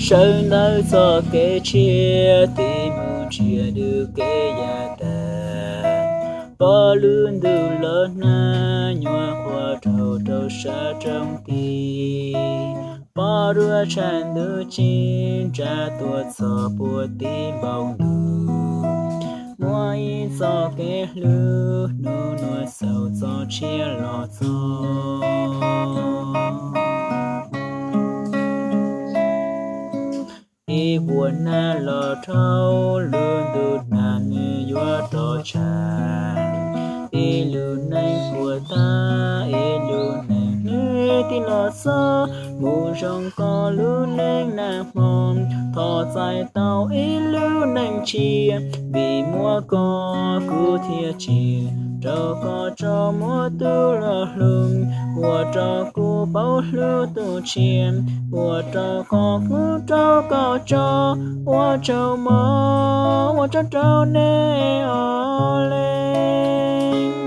Sawv ntawm txoj kev tshiab tig mus ntsiag dub kev ya tas, pom lub ntuj los nag nyuam qhuav raug rau sab roob tid, pom dua tshaj ntuj ceeb nra tuaj txog puag tim npoo ntuj, muaj ib txoj kev hlub hnub nua xaus txoj tshiab los txog. Ib vuag nag los dhau, lub ntuj nag nws yuav rov tshaj. Ib lub neej puas tag, ib lub neej nws tig los txog, mus zoo koj lub neej nag hmo. Thov txais tau ib lub neej tshiab, vim muaj koj kuv thiaj tsim, rau koj tso muab tus luag hlub, ua rau kuv paub hlub tus tshiab, ua rau koj kuv rau koj tso, ua tsaug mog, ua tsaug rau nej os leej.